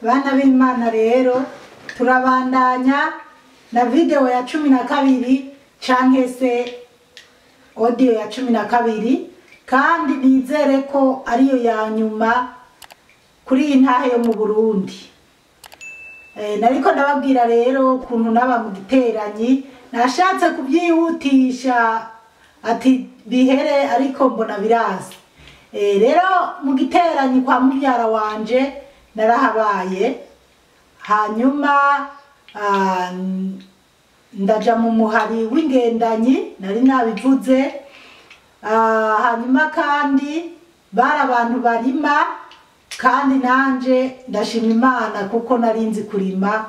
Bana b'Imana rero turabandanya na video ya 12 canke se audio ya 12, kandi nizere ko ariyo ya nyuma kuri iyi ntahe yo mu Burundi. Nariko ndababwira rero ukuntu naba mu giteranyi, nashatse kubyihutisha ati bihere, ariko mbona biraza. Rero mu giteranyi kwa mubyara wanje narahabaye, hanyuma ndaja mu muhari w'ingendanyi nari nabivuze. Hanyuma kandi bari abantu barima, kandi nanje ndashima Imana kuko narinzi kurima.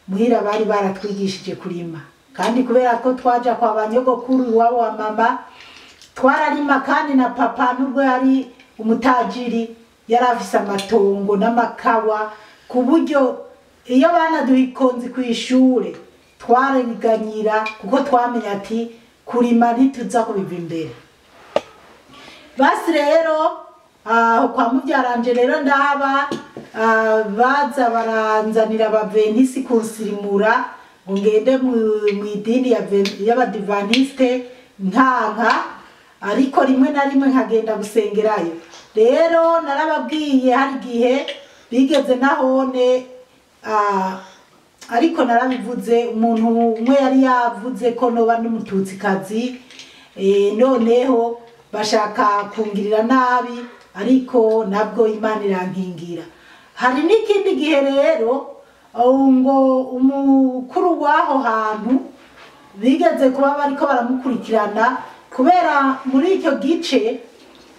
Muhira bari baratwigishije kurima, kandi kubera ko twaja kwa banyogokuru iwabo wa mama twararima, kandi na papa nubwo yari umutajiri yari afise amatongo n'amakawa, ku buryo iyo banaduha ikonzi kw'ishure twariganyira, kuko twamenya ati kurima ntituza kubiva imbere. Basi rero aho kwa mubyaranje rero ndahaba, baza baranzanira abavenisi kunsirimura ngo ngende mu idini y'abadivaniste nkanka, ariko rimwe na rimwe nkagenda gusengerayo. Rero narababwiye hari igihe bigeze nahone, ariko narabivuze, umuntu umwe yari yavuze ko noba n'umututsikazi, noneho bashaka kungirira nabi, ariko nabwo Imana irankingira. Hari n'ikindi gihe rero ngo umukuru w'aho hantu bigeze kuba bariko baramukurikirana, kubera muri icyo gice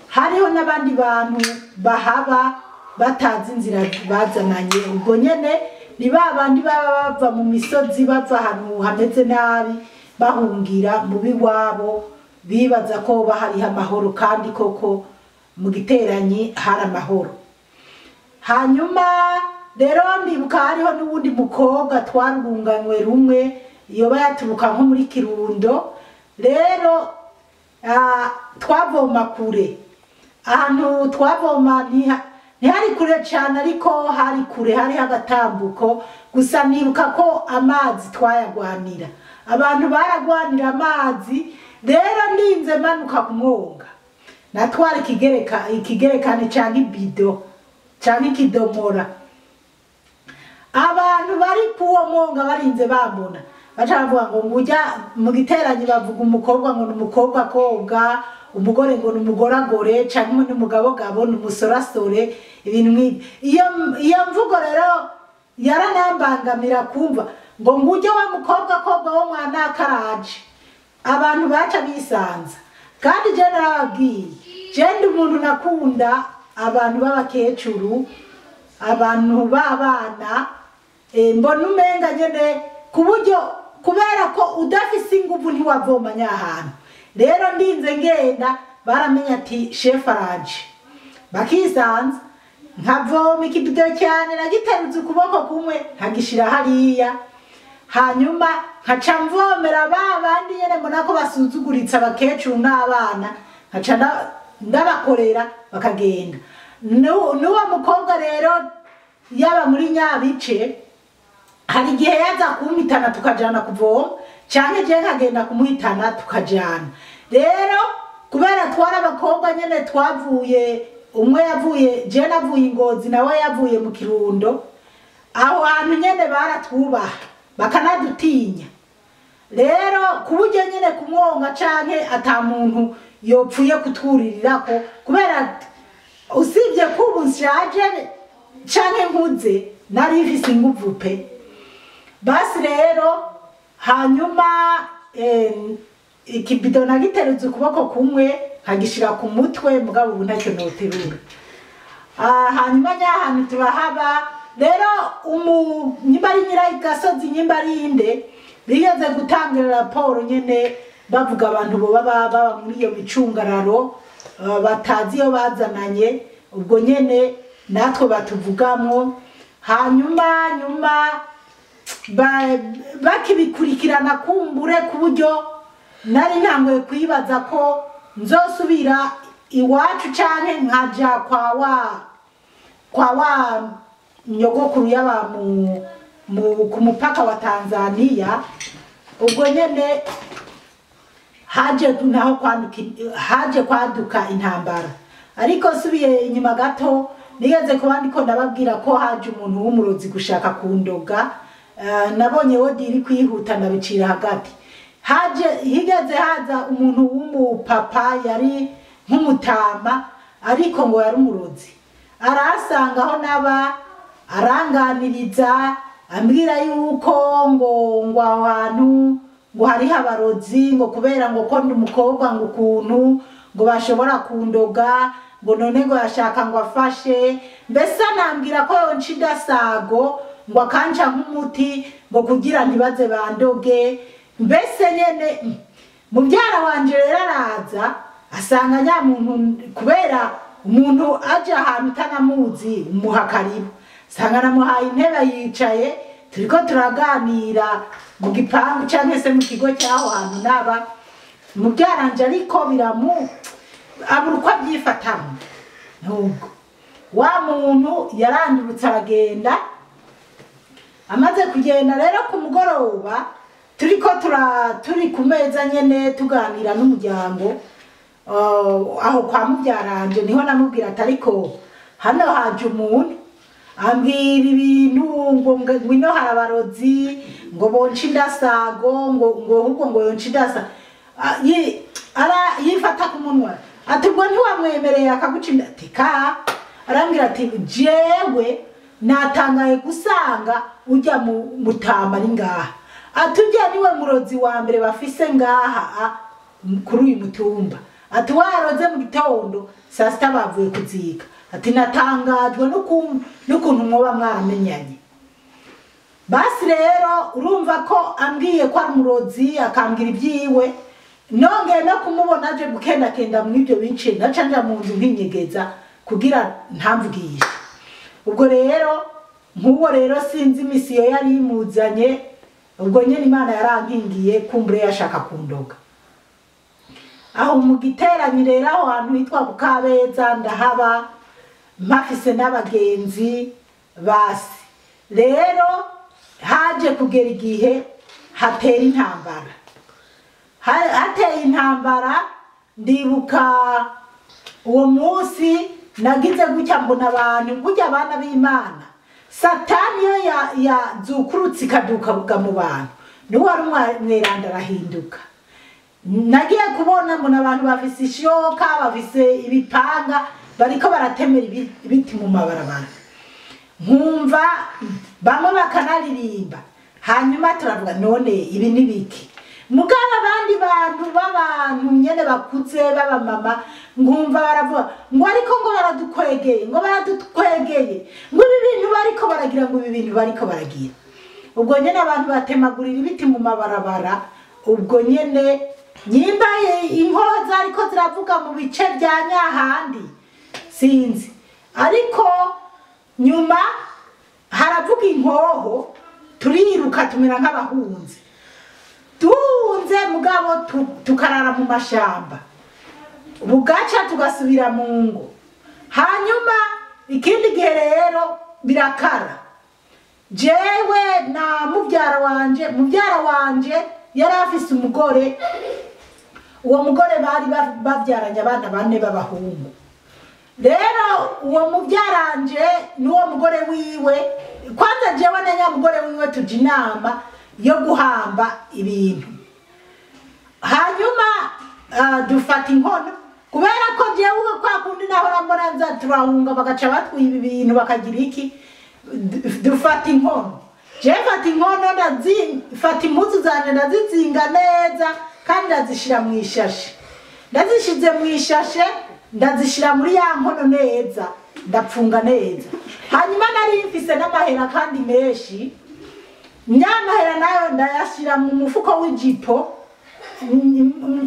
hariho n'abandi bantu bahaba batazi inzira bazananye. Ubwo nyene ni ba bandi baba bava mu misozi, bava ahantu hameze nabi, bahungira mu biwabo, bibaza ko bahariho amahoro, kandi koko mu giteranyi hari amahoro. Hanyuma rero ndibuka hariho n'uwundi mukobwa twarurunganywe rumwe, yoba yaturuka nko muri Kirundo. Rero twavoma kure, ahantu twavoma ntihari kure cyane, ariko hari kure, hari agatambuko gusa. Nibuka ko amazi twayagwanira, abantu baragwanira amazi. Rero ndinze manuka kumwonga, natwara ikigerekane canke ibido canke ikidomora. Abantu bari kuwo mwonga barinze bambona, baca bavuga ngo ngujya mu giteranyi bavuga umukobwa ngo ni umukobwa kobwa, umugore ngo ni umugoragore, canke ni umugabo gabo ni umusorasore, ibintu nk'ibyo. Iyo mvugo rero yaranambangamira kumva ngo ngujye wa mukobwa kobwa wo mwana karaje. Abantu baca bisanza, kandi je narababwiye, je ndi umuntu nakunda abantu b'abakecuru, abantu b'abana, mbona umenga nyene ku buryo kubera ko udafise inguvu ntiwavoma nyahantu. Rero ndinze ngenda baramenya ati chef araje, bakisanza, nkavoma ikibido cyane nagiteruza ukuboko kumwe nkagishira hariya, hanyuma nkaca mvomera ba bandi nyene mbona ko basuzuguritse abakecuru n'abana, nkaca ndabakorera bakagenda. N'uwo mukobwa rero yaba muri Nyabice, hari igihe yaza kumpitana tukajana kuvoma, canke je nkagenda kumuhitana tukajana. Rero kubera twari abakobwa nyene twavuye, umwe yavuye, je navuye Ingozi nawe yavuye mu Kirundo, aho hantu nyene baratwubaha bakanadutinya. Rero ku buryo nyene kumwonga canke ata muntu yopfuye kutwuririrako, kubera usibye ko ubu nshaje canke nkuze nari mfise inguvu pe. Basi rero hanyuma ikibido nagiteruza ukuboko kumwe nkagishira ku mutwe, mugabo ubu ntacyo noterura. Hanyuma nyahantu turahaba. Rero nyimba ari nyiragasozi nyimba ari inde, bigeze gutangira raporo nyene bavuga abantu bo baba muri iyo micungararo, batazi iyo bazananye, ubwo nyene natwe batuvugamwo. Hanyuma nyuma bakibikurikirana kumbure, ku buryo nari ntanguye kwibaza ko nzosubira iwacu canke nkaja kwa wa nyogokuru yaba ku mupaka wa Tanzania. Ubwo nyene haje naho kwaduka, haje kwaduka intambara. Ariko subiye inyuma gato, nigeze kuba ndiko ndababwira ko haje umuntu w'umurozi gushaka kundoga. Nabonye wo diri kwihuta ndabicira hagati. Haje higeze haza umuntu w'umupapa yari nk'umutama, ariko ngo yari umurozi. Arasanga aho naba, aranganiriza, ambwira yuko ngo aho hantu ngo hariho abarozi, ngo kubera ngo ko ndi umukobwa ngo ukuntu ngo bashobora kundoga, ngo none ngo yashaka ngo afashe. Mbese anambwira ko yonca indasago ngo akanca nk'umuti ngo kugira ntibaze bandoge. Mbese nyene mubyara wanje rero araza asanga nya muntu, kubera umuntu aje ahantu utanamuzi umuha karibu, asanga namuhaye intebe yicaye, turiko turaganira mu gipangu canke se mu kigo cy'aho hantu naba. Mubyaranje ariko biramu abura uko abyifatamo. Nubwo wa muntu yarandurutse aragenda. Amaze kugenda rero ku mugoroba, turiko turi ku meza nyene tuganira n'umuryango, aho kwa mubyaranje, niho namubwira ati ariko hano haje umuntu ambwira ibintu ngo ngwino harabarozi, ngo bonca indasago, ngo ahubwo ngo yonca indasa. Yifata ku munwa ati ubwo ntiwamwemereye akaguca inda? Ati ka. Arambwira ati jewe natangaye gusanga ujya mu mutama ari ngaha, ati ujya niwe murozi wa mbere bafise ngaha kuri uyu mutumba, ati waroze mu gitondo saa sita bavuye kuzika, ati natangajwe n'ukuntu mwoba mwaramenyanye. Basi rero urumva ko ambwiye ko ari umurozi, akambwira ibyiwe, nongeye no kumubona aje gukendakenda mu ibyo bice, ndaca nja mu nzu nkinyegeza kugira ntamvugishe. Ubwo rero nk'uwo rero sinzi imisiyo yari imuzanye, ubwo nyene Imana yarankingiye, kumbure yashaka kundoga. Aho mu giteranyi rero aho hantu hitwa ku Kabeza ndahaba mpafise n'abagenzi. Basi rero haje kugera igihe hatera intambara. Hateye intambara, ndibuka uwo munsi nagize gutya mbona abantu gutya abana b'Imana, Satani yo yazukurutse ikaduka mu bantu, niwe wari umweranda arahinduka. Nagiye kubona mbona abantu bafise ishoka, bafise ibipanga, bariko baratemera ibiti mu mabarabara, nkumva bamwe bakanaririmba. Hanyuma turavuga none ibi ni biki? Mugabo abandi bantu b'abantu nyene bakuze b'abamama nkumva baravuga ngo ariko ngo baradukwegeye, ngo baradukwegeye, ngo ibi bintu bariko baragira, ngo ibi bintu bariko baragira. Ubwo nyene abantu batemagurira ibiti mu mabarabara. Ubwo nyene nyimbaye inkoho zariko ziravuga mu bice bya Nyahandi sinzi, ariko nyuma haravuga inkoho, turiruka tumera nk'abahunze, duhunze mugabo tukarara mu mashamba, bugaca tugasubira mu ngo. Hanyuma ikindi gihe rero birakara, jewe na mubyara wanje, mubyara wanje yari afise umugore, uwo mugore bari babyaranye abana bane b'abahungu. Rero uwo mubyaranje n'uwo mugore wiwe, kwanza jewe na nyamugore wiwe tuja inama yo guhamba ibintu. Hanyuma dufata inkono, kubera ko jewe kwa kundi nahora mbona nza turahunga bagaca batwiba ibintu bakagira iki, dufata inkono. Jewe mfata inkono, ndazifata impuzu zanje ndazizinga neza kandi ndazishira mu ishashe. Ndazishize mu ishashe, ndazishira muri ya nkono neza, ndapfunga neza. Hanyuma nari mfise n'amahera kandi menshi, nyamahera nayo ndayashira mu mufuko w'ijipo,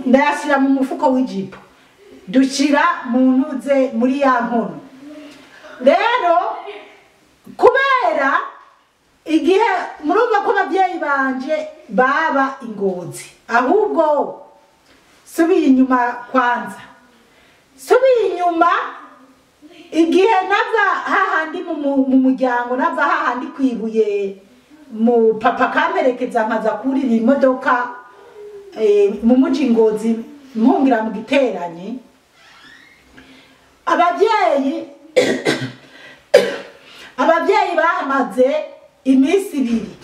ndayashira mu mufuko w'ijipo, dushira mu ntuze muri ya nkono. Rero kubera igihe murumva ko abavyeyi banje baba ingozi, ahubwo subiye inyuma kwanza, subiye inyuma Igihe nava hahandi mu muryango, nava hahandi kwibuye mu papa kamperekeza nkaza kurira imodoka mu muji Ngozi mpungira mu giteranyi, ababyeyi bahamaze iminsi ibiri.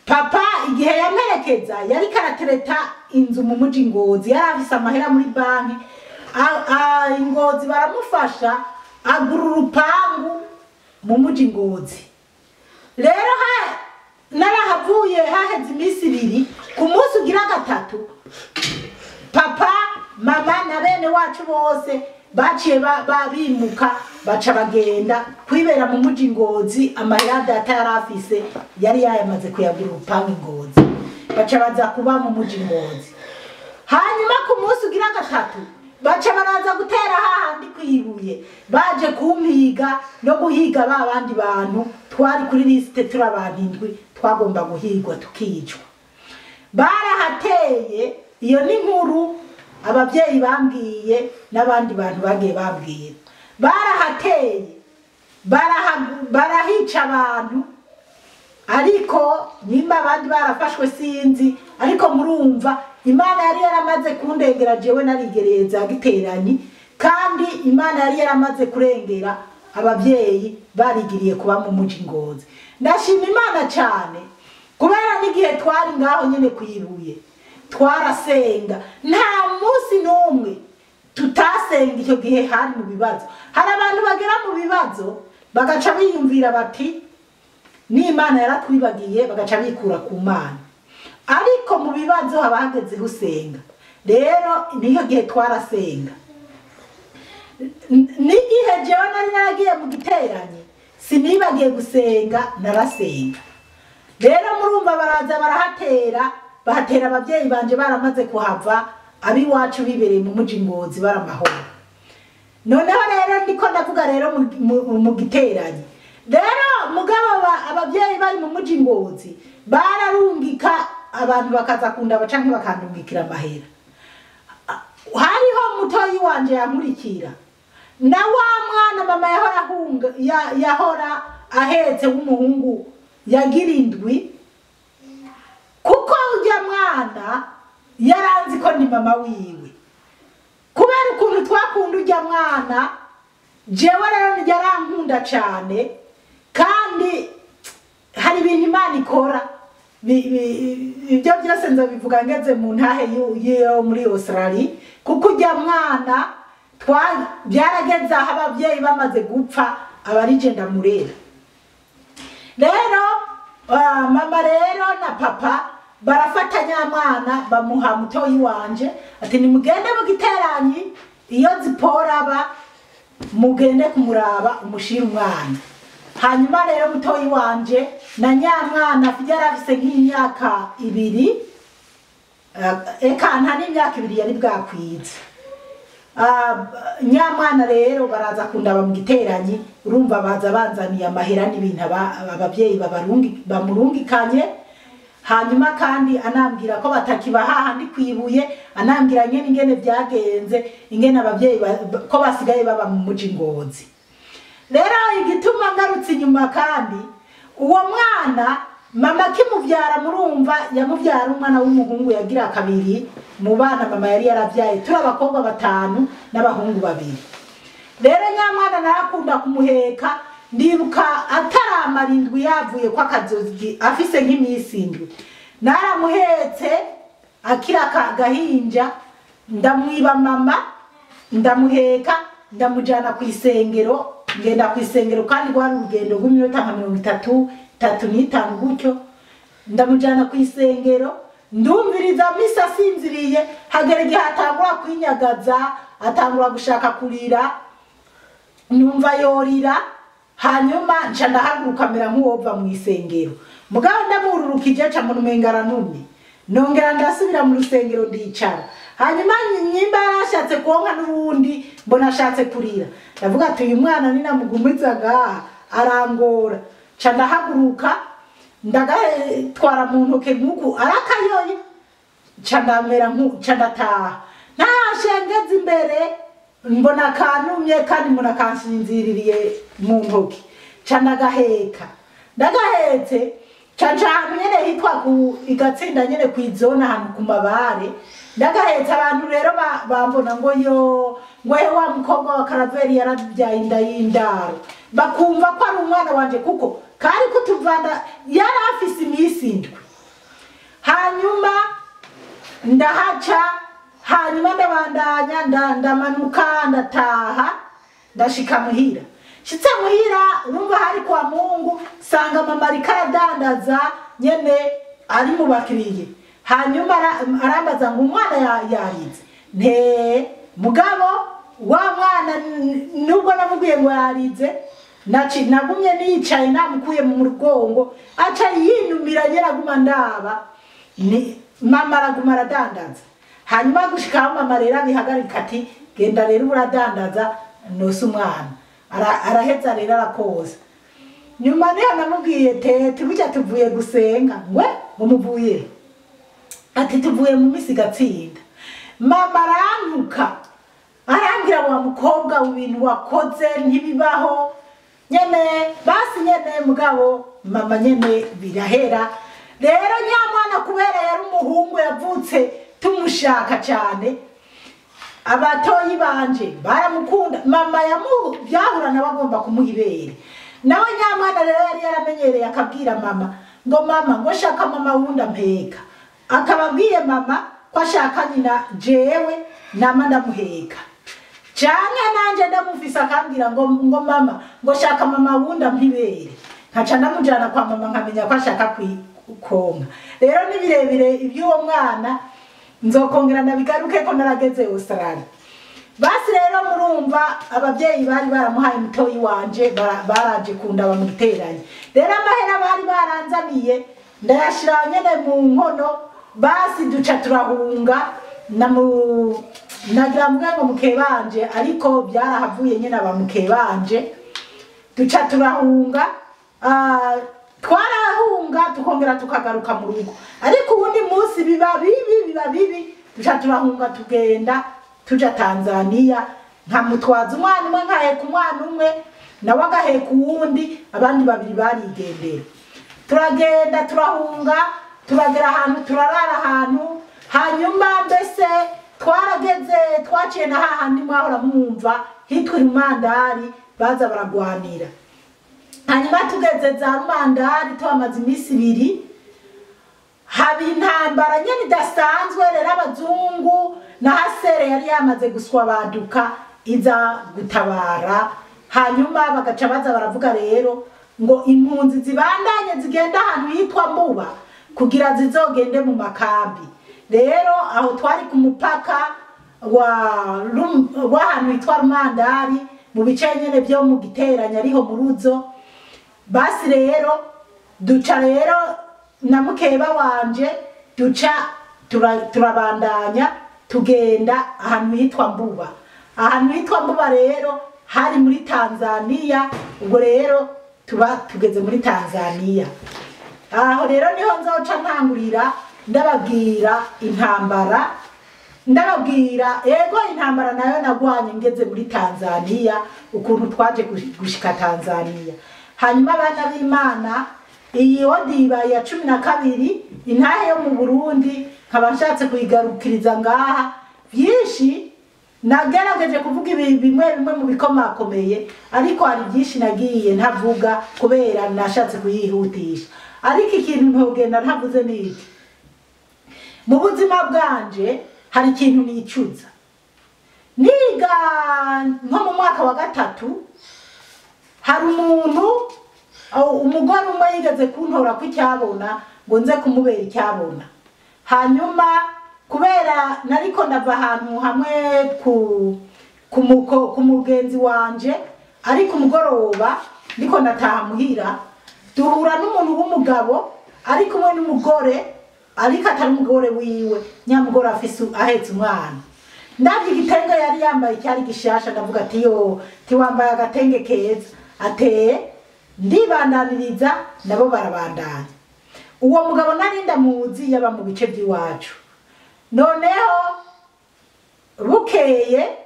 Papa igihe yamperekeza yari karatereta inzu mu muji Ngozi, yari afise amahera muri banki. Ingozi baramufasha agura urupangu mu muji Ngozi. Rero narahavuye haheze iminsi ibiri, ku munsi ugira gatatu papa, mama na bene wacu bose baciye bimuka baca bagenda kwibera mu muji Ngozi. Amahera data yari afise yari yayamaze kuyagura urupangu Ngozi, baca baza kuba mu muji Ngozi. Hanyuma ku munsi ugira gatatu baca baraza gutera hahandi kwibuye, baje kumpiga no guhiga ba bandi bantu twari kuri liste, turi abantu indwi twagomba guhigwa tukicwa. Barahateye. Iyo ni nkuru ababyeyi bambwiye n'abandi bantu bagiye bambwira. Barahateye, barahica abantu, ariko nimba abandi barafashwe sinzi, ariko murumva Imana yari yaramaze kundengera jewe narigereye za giteranyi, kandi Imana yari yaramaze kurengera ababyeyi barigiriye kuba mu muji Ngozi. Ndashima Imana cyane kubera n'igihe twari ngaho nyene kwibuye twarasenga, nta munsi n'umwe tutasenga. Icyo gihe hari mu bibazo, hari abantu bagera mu bibazo bagaca biyumvira bati n'Imana yaratwibagiye, bagaca bikura ku Mana. Ariko mu bibazo haba hagezeho usenga. Rero niyo gihe twarasenga. N'igihe jewe nari naragiye mu giteranyi sinibagiye gusenga, narasenga. Rero murumva baraza barahatera, bahatera ababyeyi banje baramaze kuhava, abiwacu bibereye mu muji Ngozi baramahoro. Noneho rero ndiko ndavuga rero mu giteranyi. Rero mugabo ababyeyi bari mu muji Ngozi bararungika abantu bakaza kundaba canke bakandungikira amahera. Hariho mutoyi wanje yankurikira na wa mwana mama yahora ahunga, yahora ahetse w'umuhungu yagira indwi, kuko ujya mwana yaranzi ko ni mama wiwe. Kubera ukuntu twakunda ujya mwana, jewe rero yarankunda cyane, kandi hari ibintu Imana ikora. Ibyo byose nzobivuga ngeze mu ntahe yo muri Australia, kuko ujya mwana byarageze aho ababyeyi bamaze gupfa abarije ndamurera. Rero mama rero na papa barafatanya mwana bamuha mutoyi wanje ati nimugende mu giteranyi iyo ziporaba mugende kumuraba umushira umwana. Hanyuma rero mutoyi wanje na nyamwana yarafise nk'imyaka ibiri, eka nta n'imyaka ibiri yari bwakwize. Nyamwana rero baraza kundaba mu giteranyi, urumva baza banzaniye amahera n'ibintu ababyeyi bamurungikanye. Hanyuma kandi anambwira ko batakibaha handi kwibuye, anambwira nyene ingene byagenze, ingene ababyeyi ko basigaye baba mu muji Ngozi. Rero igituma ngarutse inyuma, kandi uwo mwana mama kimuvyara, murumva yamuvyara umwana w'umuhungu yagira kabiri mu bana mama yari yaravyaye, turi abakobwa batanu n'abahungu babiri. Rero nyamwana narakunda kumuheka, ndibuka ataramara indwi yavuye kwa kazozi afise nk'imisi indwi, naramuhetse akira gahinja, ndamwiba mama ndamuheka ndamujana ku isengero. Ngenda ku isengero kandi rwari urugendo rw'iminota nka 35 gutyo. Ndamujana ku isengero, ndumviriza misa asinziriye, hagera igihe atangura kwinyagaza, atangura gushaka kurira, numva yorira. Hanyuma nca ndahaguruka mera nk'uwova mu isengero. Mugabo ndamururukije nca mbona umenga aranumye, nongera ndasubira mu rusengero ndicara. Hanyuma nyimba yarashatse konka n'ubundi mbona ashatse kurira, ndavuga ati uyu mwana ninamugumiza ngaha arangora. Nca ndahaguruka ndagatwara mu ntoke nk'uku arakayoye, nca ndamera nca ndataha. Ntashengeze imbere Mbona kanumye kandi mbona kansinziririye mu ntoki, ca ndagaheka. Ndagahetse, ca nca ahantu nyene hitwa ku igatsinda nyene kw'izone, ahantu ku mabare. Ndagahetse, abantu rero bambona ngo yo, ngo he, wa mukobwa wa Karaveri yarabyaye inda y'indaro. Bakumva ko ari umwana wanje, kuko kari kutuvana, yari afise iminsi 7. Hanyuma ndahaca, hanyuma ndabandanya, ndamanuka, ndataha, ndashika muhira. Shitse muhira, urumva hari kwa Mungu, sanga mama ariko aradandaza nyene, ari mu bakiriye. Hanyuma arambaza ngo umwana yarize nte. Mugabo wa mwana, nubwo namubwiye ngo yarize, nagumye nicaye namukuye mu mugongo, aca yinumira nyene, aguma ndaba. Ni mama araguma aradandaza. Hanyuma gushika aho mama rero abihagarika, ati genda rero uradandaza nose umwana. Araheza rero arakoza. Nyuma niho namubwiye tete, burya tuvuye gusenga. Ngwe ngo muvuye? Ati tuvuye mu misi gatsinda. Mama arantuka, arambwira wa mukobwa, ibintu wakoze ntibibaho nyene. Basi nyene, mugabo mama nyene birahera. Rero nyamwana, kubera yari umuhungu yavutse tumushaka cyane, abatoyi banje baramukunda. Mama yamu byahura nawe agomba kumuha ibere. Nawe nyamwana rero yari yaramenyereye, akabwira mama ngo mama, ngo shaka mama wundi ampeka. Akaba abwiye mama ko ashaka nyina jewe nama ndamuheka, canke nanje ndamufise. Akambwira ngo mama, ngo shaka mama wundi ampa ibere, nkaca ndamujana kwa mama, nkamenya ko ashaka konka. Rero ni birebire iby'uwo mwana, nzokongera ndabigaruke ko narageze Australia. Basi rero murumva ababyeyi bari baramuhaye mutoyi wanje, baraje kundaba mu giteranye. Rero amahera bari baranzaniye ndayashira nyene mu nkono. Basi duca turahunga na mu nagira mvuge ngo mukebanje, ariko byarahavuye nyene aba mukebanje. Duca turahunga, twarahunga, tukongera tukagaruka mu rugo, ariko uwundi munsi biba bibi, biba bibi. Duca turahunga, tugenda tuja Tanzania. Nkamutwaza umwana umwe, nkaheka umwana umwe, nawe agaheka uwundi, abandi babiri barigendera. Turagenda, turahunga, turagera ahantu, turarara ahantu. Hanyuma mbese twarageze, twaciye na hahandi mwahora mwumva hitwa Rumandari, baza baragwanira. Hanyuma tugeze za Rumandari, tuhamaze iminsi 2, haba intambara nyene idasanzwe. Rero abazungu na hasere yari yamaze guswa baduka iza gutabara. Hanyuma bagaca baza baravuga rero ngo impunzi zibandanye zigenda ahantu hitwa Mbuba kugira zizogende mu makambi. Rero aho twari ku mupaka w'ahantu hitwa Rumandari, mu bice nyene byo mu giteranya, ariho mu Ruzo. Basi rero duca rero na mukeba wanje, duca turabandanya, tugenda ahantu hitwa Mbuba. Ahantu hitwa Mbuba rero hari muri Tanzania. Ubwo rero tuba tugeze muri Tanzania. Aho rero niho nzoca ntangurira ndababwira intambara, ndababwira ego intambara nayo nagwanye ngeze muri Tanzania, ukuntu twaje gushika Tanzania. Hanyuma abana b'Imana, iyi odiba ya 12, intahe yo mu Burundi, nkaba nshatse kuyigarukiriza ngaha. Byinshi nagerageje kuvuga ibi bimwe bimwe mu bikomakomeye, ariko hari byinshi nagiye ntavuga kubera nashatse kuyihutisha. Ariko ikintu ntogenda ntavuze ni iki: mu buzima bwanje hari ikintu nicuza. Niga nko mu mwaka wa 3, hari umuntu, umugore umwe yigeze kuntora ko icyabona, ngo nze kumubera icyabona. Hanyuma kubera nariko ndava ahantu hamwe ku mugenzi wanje, ariko umugoroba ndiko ndataha muhira, duhura n'umuntu w'umugabo ari kumwe n'umugore, ariko atari umugore wiwe, nyamugore afise ahetse umwana. Ndavye igitenge yari yambaye cyari gishasha, ndavuga ati yo, tiwambaye agatenge keza. Ateye ndibandaniriza, nabo barabandanya. Uwo mugabo nari ndamuzi, yaba mu bice by'iwacu. Noneho bukeye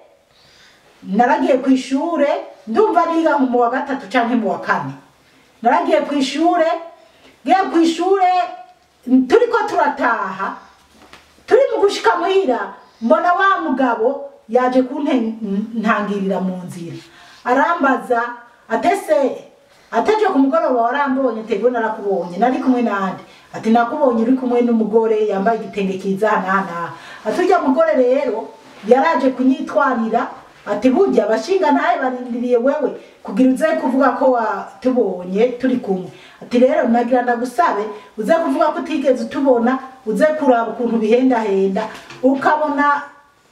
Naragiye ku ishure, ndumva niga mu wa gatatu canke mu wa kane. Naragiye ku ishure, ngiye ku ishure turiko turataha, turi mu gushika muhira, mbona wa mugabo yaje kuntangirira mu nzira. Arambaza atese ateje ku mugoroba warambonye? Tego narakubonye, nari kumwe nande? Ati nakubonye uri kumwe n'umugore yambaye igitenge kiza hana. Ati urya mugore rero yaraje kunyitwarira, ati burya abashinga ntaye barindiriye wewe kugira uze kuvuga ko watubonye turi kumwe. Ati rero nagira ndagusabe uze kuvuga ko utigeze utubona, uze kuraba ukuntu bihendahenda, ukabona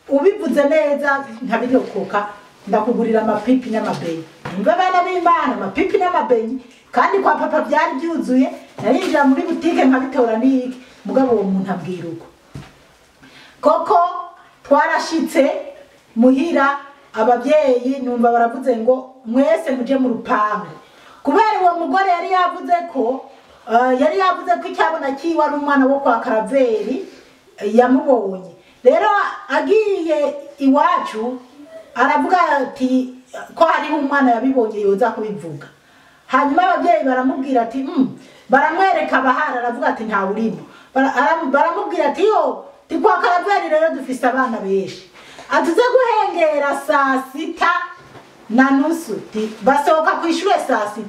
ubivuze neza nkabirokoka, ndakugurira amapipi n'amabenyi. Nimba abana b'Imana, amapipi n'amabenyi, kandi kwa papa byari byuzuye, narinjira muri butike nkabitora n'iki. Mugabo uwo muntu ambwira uko. Koko twarashitse muhira, ababyeyi numva baravuze ngo mwese muje mu rupangu, kubera uwo mugore yari yavuze ko icyabona kiwe ari umwana wo kwa Karaveri yamubonye. Rero agiye iwacu aravuga ati ko hariho umwana yabibonye yoza kubivuga. Hanyuma ababyeyi baramubwira ati baramwereka abahari, aravuga ati nta urimo. Baramubwira ati yo ti kwa Karaveri rero dufise abana benshi, atuze guhengera saa 6:30, basohoka ku ishure saa 6,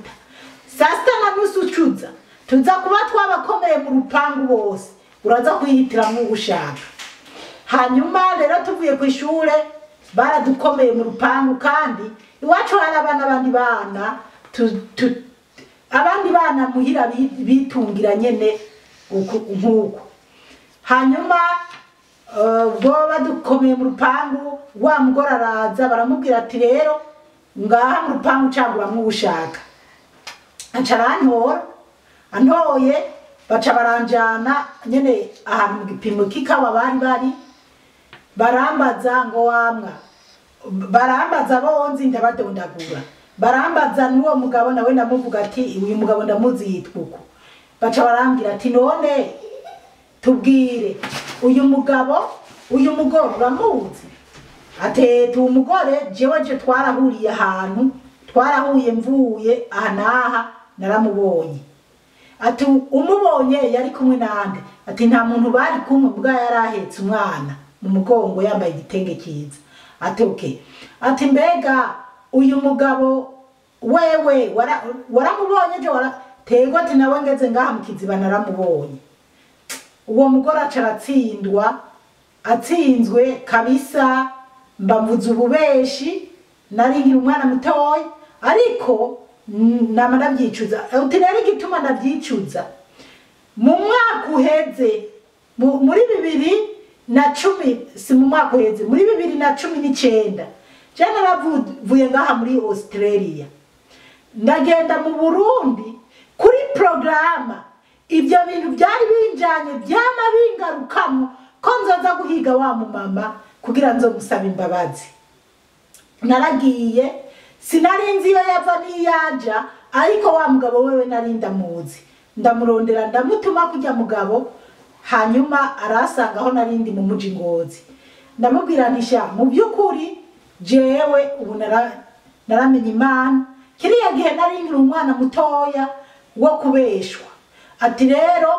saa 6:30 ucuza tuza kuba twabakomeye mu rupangu bose, uraza kwihitiramwo ushaka. Hanyuma rero tuvuye ku ishure baradukomeye mu rupangu, kandi iwacu hari abana abandi bana abandi bana muhira bitungira nyene nkuko. Hanyuma ubwo badukomeye mu rupangu, wa mugore araza baramubwira ati rero ngaha mu rupangu caguramwo ushaka. Aca arantora, antoye baca baranjana nyene ahantu mu gipimo k'ikawa bari bari, barambaza ngo wamwa, barambaza bonzi ndabadondagura, barambaza n'uwo mugabo nawe ndamuvuga ati uyu mugabo ndamuzi yitwa uko. Baca barambwira ati none tubwire uyu mugabo, uyu mugore uramuzi? Ati tu umugore jewe je twarahuriye ahantu, twarahuye mvuye aha n'aha naramubonye. Ati umubonye yari kumwe nande? Ati nta muntu bari kumwe, mbwa yari ahetse umwana mu mugongo yambaye igitenge kiza. Ati okay. Ati mbega uyu mugabo wewe waramubonye je? Tego ati nawe ngeze ngaha mu kiziba naramubonye. Uwo mugore aca aratsindwa, atsinzwe kabisa, mbamvuza ububeshi, nari nkiri umwana mutoya, ariko nama ndavyicuza. Uti rero igituma ndavyicuza, mu mwaka uheze, muri 2010, si mu mwaka uheze, muri 2019, je naravuye ngaha muri Australia, ndagenda mu Burundi kuri programa. Ibyo bintu byari binjanye byama bingarukamo ko nzoza guhiga wa mumama kugira nzomusaba imbabazi. Naragiye, sinarinzi iyo yava n'iyaja, ariko wa mugabo wewe nari ndamuzi, ndamurondera ndamutuma kujya mugabo. Hanyuma arasanga aho narindi mu muji Ngozi, ndamubwira nti sha mu by'ukuri jewe ubu naramenye Imana, kiriya gihe nari nkiri umwana mutoya wo kubeshwa. Ati rero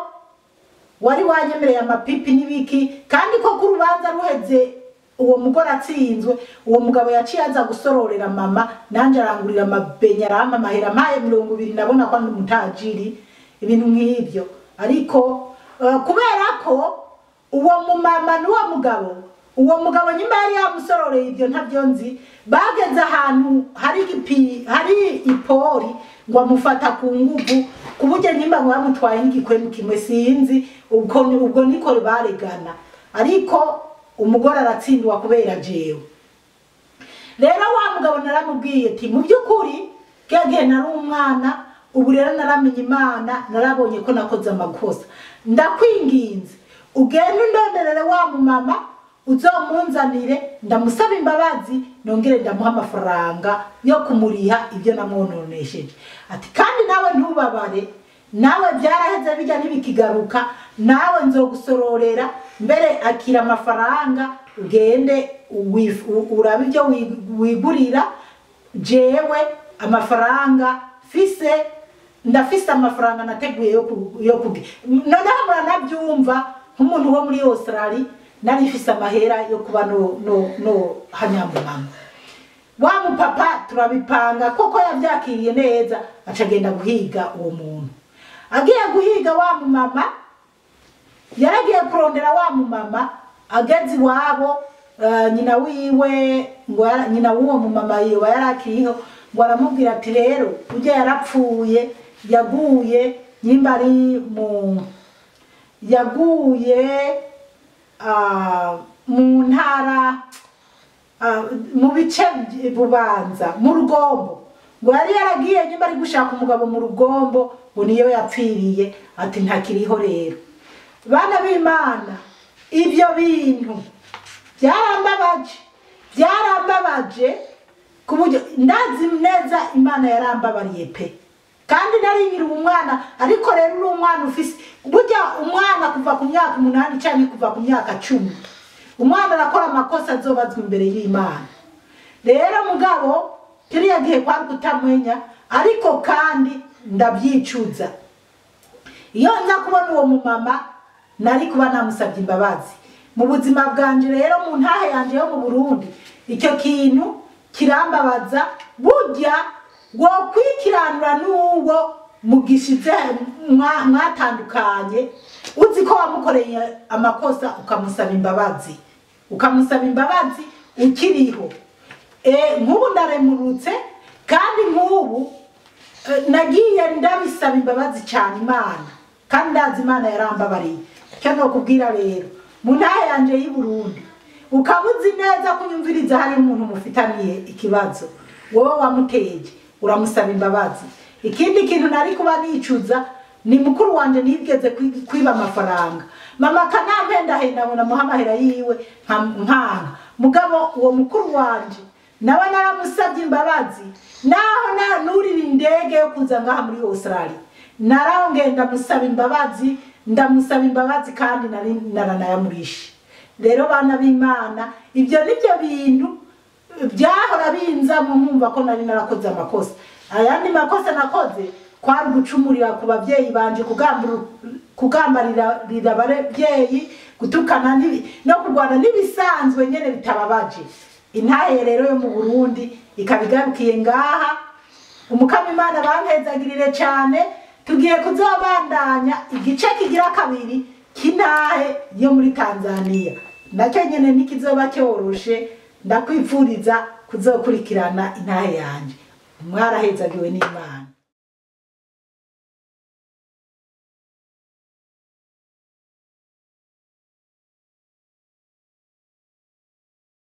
wari wanyemereye amapipi n'ibiki, kandi ko kurubanza ruheze uwo mugore atsinzwe, uwo mugabo yaciye aza gusororera mama, nanje arangurira amabenya arampa amahera maye 20, nabona ko ndi umutajiri, ibintu nk'ibyo. Ariko kubera ko uwo mumama n'uwo mugabo, uwo mugabo nyuma yari yamusororeye ibyo ntabyo nzi, bageze ahantu hari igipi, hari ipori, ngo amufata ku nguvu, kuburyo nyimba ngo bamutwaye n'igikwemu kimwe sinzi, ubwo niko baregana. Ariko umugore aratsindwa kubera jewe. Rero wa mugabo naramubwiye ati mu by'ukuri gihe nari umwana, ubu rero naramenye Imana, narabonye ko nakoze amakosa, ndakwinginze ugende undonderere wa mumama uzomunzanire, ndamusaba imbabazi, nongere ndamuha amafaranga yo kumuriha ibyo namwononesheje. Ati kandi nawe ntubabare, nawe byaraheze bijya ntibikigaruka, nawe nzogusororera, mbere akira amafaranga ugende urabe ibyo wigurira, jewe amafaranga fise, ndafise amafaranga nateguye yo kugi. Noneho muranabyumva nk'umuntu wo muri Australia nari mfise amahera yo kuba no hanyamumama. Wa mupapa turabipanga koko yavyakiriye neza, acagenda guhiga uwo muntu. Agiye guhiga wa mumama, yaragiye kurondera wa mumama, ageze iwabo, nyina wiwe, ngo nyina w'uwo mumama yiwe yarakiriho, ngo aramubwira ati rero ujya yarapfuye, yaguye nyimba ari mu, yaguye, mu ntara, mu bice Bubanza, mu Rugombo. Ngo yari yaragiye nyimba ari gushaka umugabo mu Rugombo, ngo niyo yapfiriye, ati ntakiriho rero. Bana b'Imana, ibyo bintu byarambabaje, byarambabaje ku buryo ndazi neza Imana yarambabariye pe. Kandi nari nkiri umwana, ariko rero uri umwana ufise, burya umwana kuva ku myaka 8 canke kuva ku myaka 10, umwana arakora amakosa azobazwa imbere y'Imana. Rero mugabo kiriya gihe kwari kutamenya, ariko kandi ndabyicuza. Iyo nza kubona uwo mumama nari kuba namusabye imbabazi. Mu buzima bwanje rero, mu ntahe yanje yo mu Burundi, icyo kintu kirambabaza. Burya wokwikiranura n'uwo mugishize mwatandukanye, uzi ko wamukoreye amakosa ukamusaba imbabazi, ukamusaba imbabazi ukiriho. Nk'ubu ndaremurutse, kandi nk'ubu nagiye ndabisaba imbabazi cyane Imana, kandi ndazi Imana yarambabariye. Icyo nokubwira rero, mu ntahe yanje y'i Burundi, ukabuzi neza kunyumviriza hari umuntu mufitaniye ikibazo, wowe wamuteje uramusaba imbabazi. Ikindi kintu nari kuba nicuza ni mukuru wanje nigeze kwiba amafaranga, mama kanampenda henda ngo namuha amahera yiwe nkanga. Mugabo uwo mukuru wanje nawe naramusabye imbabazi, naho nurira indege yo kuza ngaha muri Australia, narongeye ndamusaba imbabazi, ndamusaba imbabazi kandi nari naranayamurishe. Rero bana b'Imana, ibyo nibyo bintu byahora binzamo nkumva ko nari narakoze amakosa. Ayandi makosa nakoze kwari gucumurira ku bavyeyi banje, kugambarira abavyeyi, gutukana no kurwana n'ibisanzwe nyene bitababaje. Intahe rero yo mu Burundi ikabigarukiye ngaha. Umukama Imana bampezagirire cyane. Tugiye kuzobandanya igice kigira kabiri k'intahe yo muri Tanzania, nacyo nyene ntikizoba cyoroshe. Ndakwipfuriza kuzokurikirana intahe yanje. Mwarahezagiwe n'Imana.